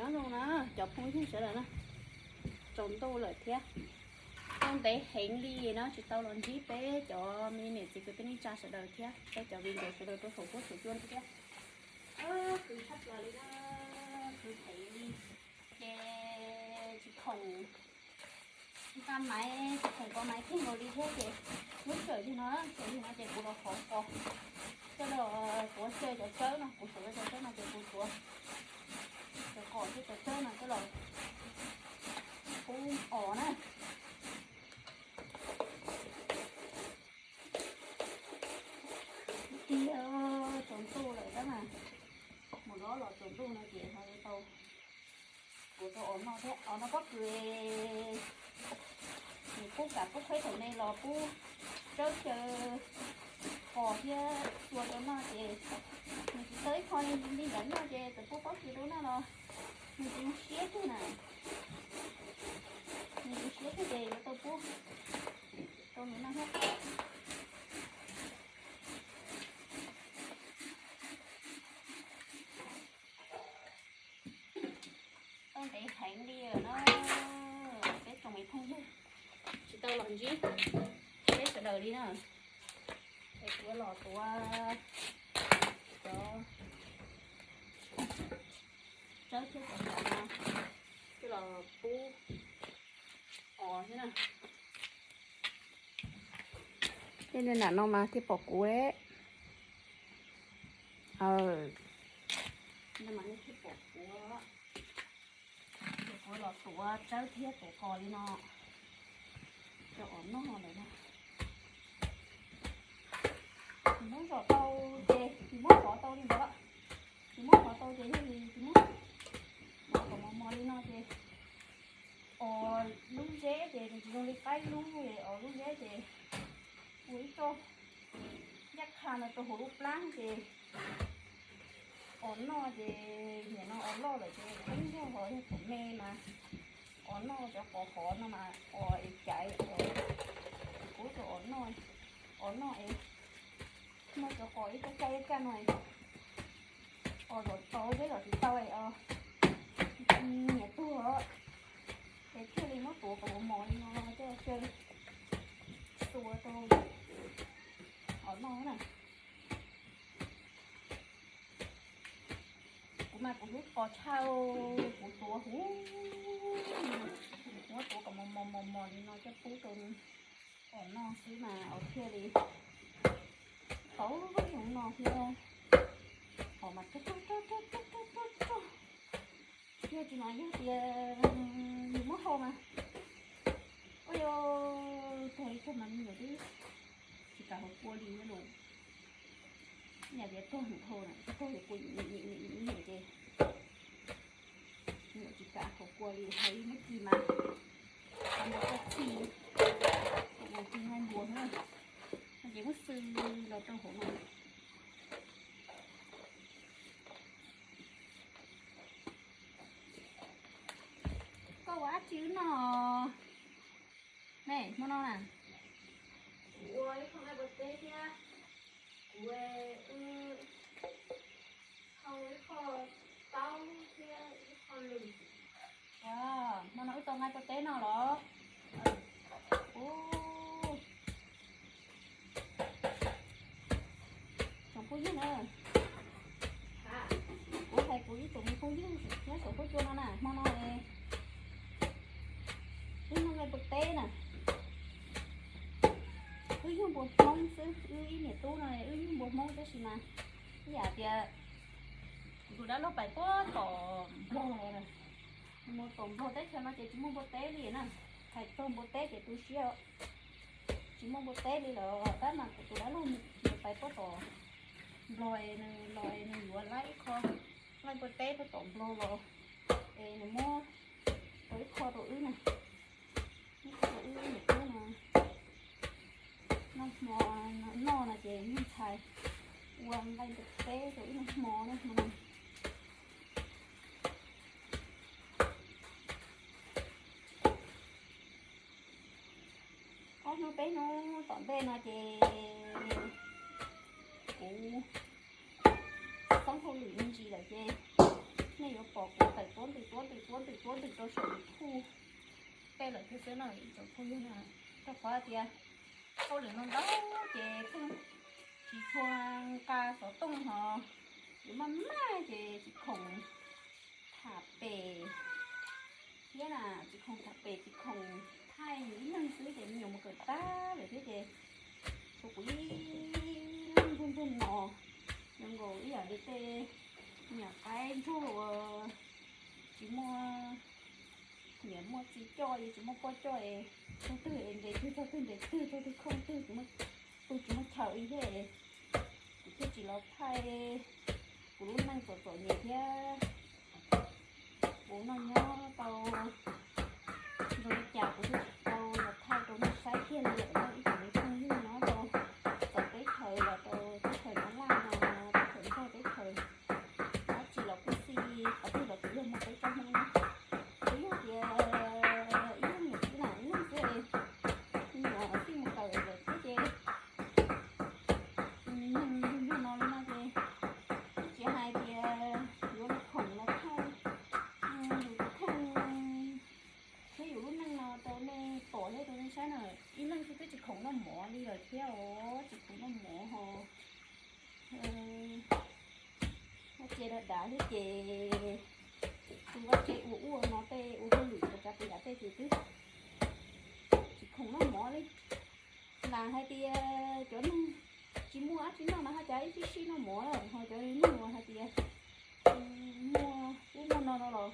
Nyob zoo na cov phooj ywg sawv daws na, tsaus ntuj lawm thiab, tau ntev heev li no tsis tau los ntsib peb cov me niam txiv kwv tij neej tsa sawv daws thiab peb cov viv ncaus sawv daws rau saum huab saum cua thiab. Khwv tshaj plaws li na, khwv heev li, ces tsis khoom nqa maiv, tsis khoom kov maiv kiag nkaus li thiab ces lub sij hawm li no, sij hawm li no ces kuv los qhov qos coj los tuav xyaw cov tsawb no, kuv xyaw cov tsawb no ces kuv tuav cov qos thiab cov tsawb no coj los pub os na. Tiag, tsaus ntuj lawm tab mas, mus los los tsaus ntuj no ces ho tau kuv tau os noj thiab. Os no pob kws, nws pub kam pub qheb thaum me los pub tsawb xyaw qos thiab xua rau noj ces nws tsis tau ib qho li ntawd noj ces txawm pub pob kws rau noj los nws tsis zoo siab kiag na. Nws zoo siab kiag ces yuav tau pub rau nws noj thiab. Tau ntev heev li na, peb tsoom me phooj ywg tsis tau los ntsib peb sawv daws li na. Es kuv los tuav cov tsawb thiab cov xav no coj los pub os thiab na. Tej niag nam no mas thiaj pom kuv. Aw, no mas nej thiaj pom kuv. Ces kuv los tuav tsawb thiab tuav qos li no rau os noj lawm na. Tsis muab zom tau ces tsis muab qhov tau li ntawd, tsis muab qhov tau ces yog li tsis muab, los kom mos mos li no ces os lub zeb ces nws tsis zoo li qaib lub, os lub zeb ces ua ib txoj ncaj qha no rau hauv lub plab ces os noj ces nim no os loj lawm ces poob zog, ho yog thaum me mas os noj cov qos qos no mas os es caiv os, kuv rau os noj, os noj es muab cov qos ib caj caj ib caj no os zom tau zeb zom tsis tau os nyiam tuag os, es thiaj li muab tuav kom mos mos li no coj xyaw xua rau os noj na. Kuv mas kuv hlub qos tshaj, kuv tuav huv, muab tuav kom mos mos mos mos li no coj pub rau os noj xwb mas os thiaj li tau zoo no thiab. Os mas rog rog rog rog rog rog rog, yog tsis mas yog tias yus muab hau mas, ua yog tuag li tuag mas me nyuam twb tsis kam hauv kua li na los. Yam tias tuag heev dhau na, tuag li kua nyem nyem nyem nyem ces me nyuam tsis kam hauv kua li, hauv ib lub ci mas, hauv mus txog txij, hauv mus txij nqaij npua na, no ces muab xwb los rau hauv no. Koj ua dab tsi wb noj? Ne, hmo no na, kuv ua ib qho nqaij npua teb thiab, kuv wb hau ib qho taub thiab ib qho lws. Hmo no wb tau nqaij npua teb noj los? Ub, tsoom phooj ywg na, kuv hais kuv ib tsoom me phooj ywg nyob saum huab cua no na, hmo no wb noj nqaij npua teb na. Wb yug npua Hmoob xwb, wb ib niam tub no wb yug npua Hmoob tab sis mas ib yam tias tus dab laug pais puag tom Nplog, mus tom Nplog teb chaws no ces tsis muaj npua teb li na. Hais txog npua teb ces tu siab, tsis muaj npua teb li lawm tab mas kuv tus dab laug nws pais puag tom Nplog es nws los es nws yuav laib ib qho nqaij npua teb puag tom Nplog los es nws muab tau ib qho rau wb na, ib qho rau wb niam tub no noj hmo, noj no ces me ntxhais ua nqaij npua teb rau wb noj hmo na hmo no. Ob hnub peb hnub tom ntej no ces kuv txhob hauj lwm me ntsis lawm ces Nej yuav pom kuv tawm tuab ntws tuab ntws tuab ntws tuab ntws rau saum YouTube tej lawm thiab xwb no ib tsoom phooj ywg na, rau qhov tias hauj lwm no ntau ces pheej tsis tshua nqa xov tooj ho yuav maj maj ces tsis khoom tham pem thiab na, tsis khoom tham pem tsis khoom thaij ib leeg xwb ces me nyuam mus kawm tag lawm thiab ces tshuav kuv ib leeg nrog nrog no, zoo nkaus ib yam li tej me nyuam qaib ntsuag uas tsis muaj niam muaj txiv coj es tsis muaj poj coj es txog twg es nres twg, txog twg nres twg, txog twg khooj twg, tsis muaj, tus tsis muaj chaw li thiab. Kuv thiaj tsis los thaij kuv lub neej txom txom nyem thiab kuv noj nyob tau zoo li cas kuv thiaj tsis tau los thaij rau nej saib kiag li lawm no ib tsoom me phooj ywg nyob rau txawv teb chaws los rau teb chaws Nyab Laj no, teb chaws Nplog teb chaws dab tsi los kuj xij, qhov twg los kuv yog muaj peb tsob Hmoob na. Kuv yog tias ib leeg nyuam txiv na ib leeg xwb, me nyuam xij mus kawm lawm thiab ces neeg yug yug no li no ces twb tsis hais tias yuav los khoom los thaij yus tus kheej thiab yus lub neej no rau nej pom thiab rau nej saib na. Ib leeg xwb twb tsis khoom noj mov li lawm thiab os, tsis khoom noj mov ho vaj tse dav dav thiab ces tus vaj tse ua ua no tej ua hauj lwm ua tsav ua yam tej ces twb tsis khoom noj mov li. Lam hais tias cov neeg tsis muaj dab tsi noj mas ho cas ib sib sib noj mov lawm, ho cov neeg uas hais tias muaj ub muaj no no los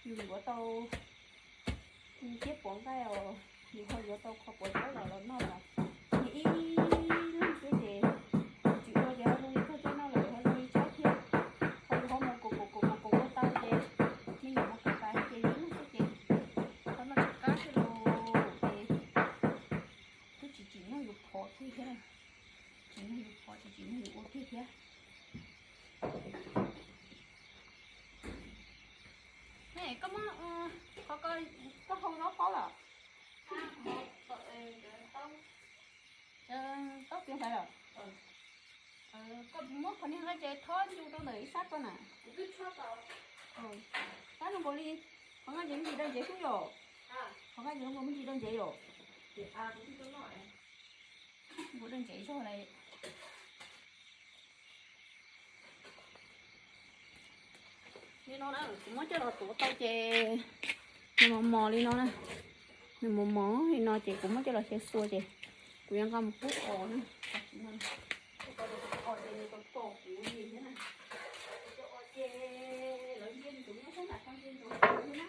yus yuav tau thiab puav nqaij os, yus ho yuav tau qhov puav nqaij los los noj los. Nws ib leeg xwb ces tsis ua ces ho zoo li txog caij noj lawm ho zoo li tshaib thiab, ho yus ho mus kaum kaum kaum kaum kaum ua tau ces me nyuam mus kawm tas ces yus ib leeg xwb ces ho noj tsis qab thiab los ces twb tsis tsim nyog yus phov kiag thiab, tsim nyog yus phov tsis tsim nyog yus ua kiag thiab. Koj muab qhov ko, koj hau zaub qaub los? Taub txiv hlais los? Koj muab qhov niag nqaij tse thob ncu rau ntawm ib sab ko na. Tab zoo nkaus li qhov nqaij tse me ntsis dawb ntsev xwb yom? Qhov nqaij tse zoo nkaus me ntsis dawb ntsev yom? Nkaus dawb ntsev zog li. Li no na, kuv muab coj los tuav tau ces nws mos mos li no na. Nws mos mos li no ces kuv muab coj los xyaw xua ces kuv yuav nqa mus pub os na. Os ces nws tau pom kuv li thiab na. Cov os ces lawv ntsia nws tus nyuj sab nram ko ntsia nraud thiab na.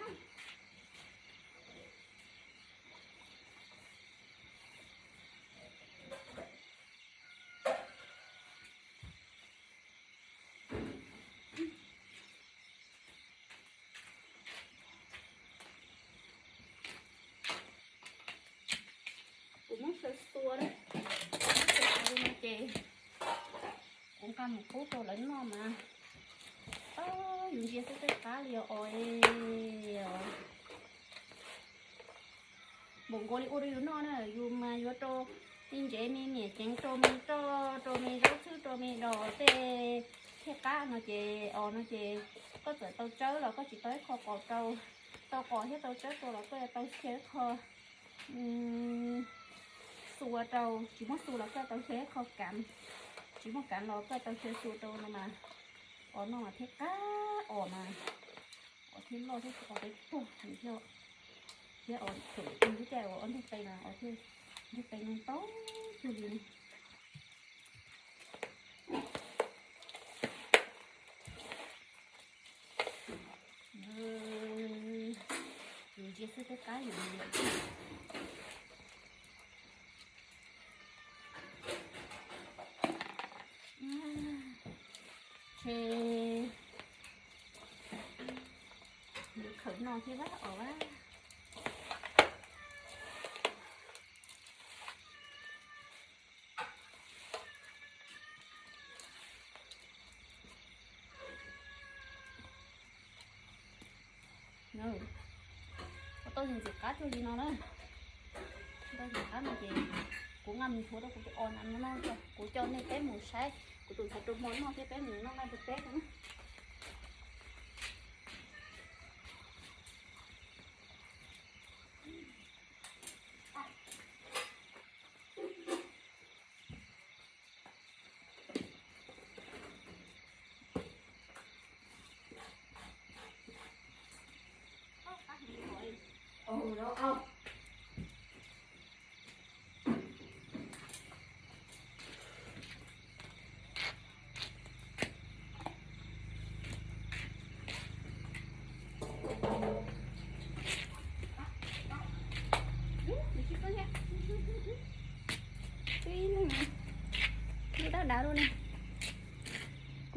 Kuv muab xyaw xua na, muab xyaw xua li no ces kuv nqa mus pub rau lawv noj mas, yus ntsia xwb twb qab li os. Npaum nkaus li ua rau yus noj na, yus mas yuav rau me ntsev me niam ceev, rau me roj, rau me zaub txhwb, rau me dos tej thiaj qab no ces os no ces koj txawm tau tsawb los koj tsis tau ib qho qos rau, tau qos thiab tau tsawb rau los koj yuav tau xyaw ib qho xua rau, tsis muaj xua los koj tau xyaw ib qho kav, tsis muaj kav los koj tau xyaw xua rau no mas os noj mas thiaj qab os mas, os thiaj loj thiab os peb tuag thiab, thiab os thaum lub caij uas ob ntug qe mas os thiaj ntug qe no ntau cuag li. Yus ntsia xwb twb qab yus li lawm. Ces yuav khawm no thiab os. Ua tau ntxim qab cuag li no na. Ua tau ntxim qab no ces kuv nqa mus nthuav rau kuv tus os na no, kuv coj nej peb mus saib kuv tus ntxhais rau hmo noj thiab peb mus noj nqaij rau peb na.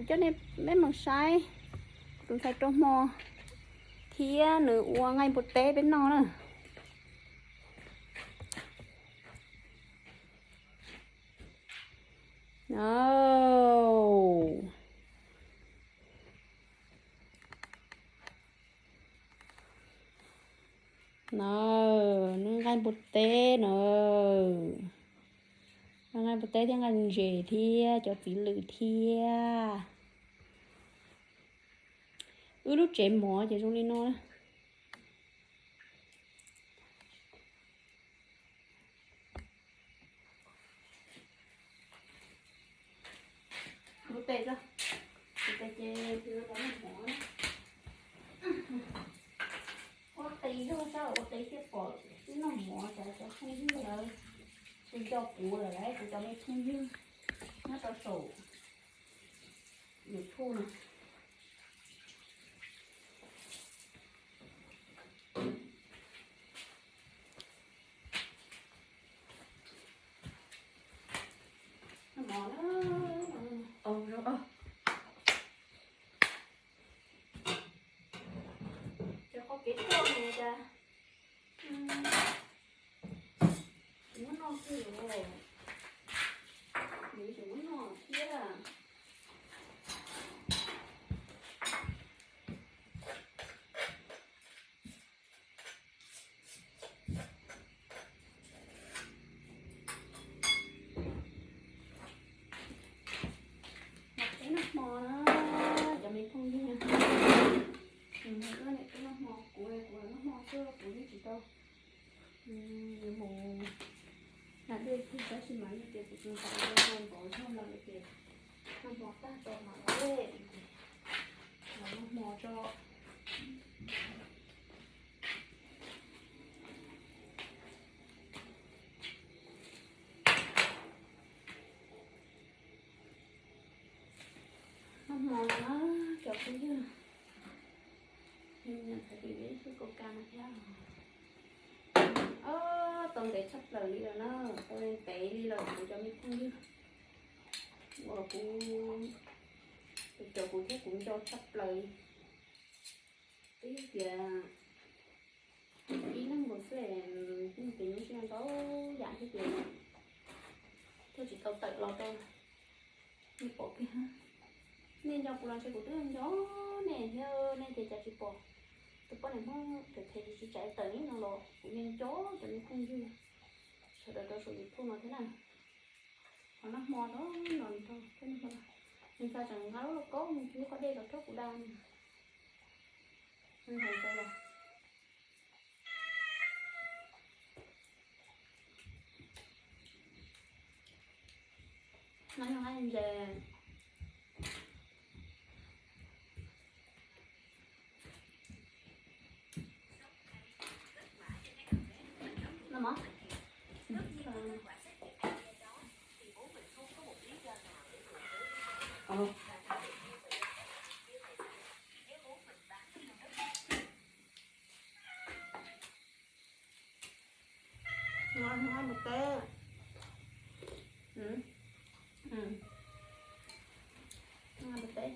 Coj nej peb mus saib tus ntxhais rau hmo thiab nws ua nqaij npua teb peb noj na. Na, nqaij npua teb na. Nqaij npua teb thiab nqaij ntses thiab cov txiv lwm thiab. Wb lub tsev mov ces zoo li no na. Ua tes, ua tes ces noj mov. Ua tes yog sab ua tes thiaj pom wb noj mov, cov phooj ywg lawv, tus nco kuv lawm, kuv cov me phooj ywg nyob rau saum YouTube no. Cov qhov kev coj ne cas tsis muab noj kiag los, nws tsis muab noj thiab. Peb noj hmo na, cov me phooj ywg, nws nrog wb niam tub noj hmo, kuv kuv noj hmo xwb kuv yeej tsis tau mus nram dej kiag, tab sis mas yog tias kuv tus ntxhais noj hmo npaum zog lawm ces noj hmo tag tso mam los dej, los noj hmo tso. Noj hmo na cov phooj ywg, thaum pib xwb kuv ka no thiab. Tau ntev tshaj plaws li lawm na, tau ntev li lawm kuv cov me phooj ywg, uas kuv, cov kuv thiab kuv nco tshaj plaws. Twb tias ib leeg nkaus xwb, kuv tus nyuj siab ntau yam thiab ces thiaj tsis tau tawm los rau nej pom kiag. Nej nco kuv los ntshe kuv twb nco nej thiab, nej tias cas tsis pom tus poj niam Hmoob them them tsis tsais tawm li no los kuv yeej nco cov me phooj ywg sawv daws rau saum YouTube no thiab na. Qhov noj hmo no, no nws tau, nws txawm nqa lub lauj kaub mus tswv qhov dej kom rhaub kuv da. No yog nqaij ntses. No mov. Noj nqaij npua teb. Noj nqaij npua teb.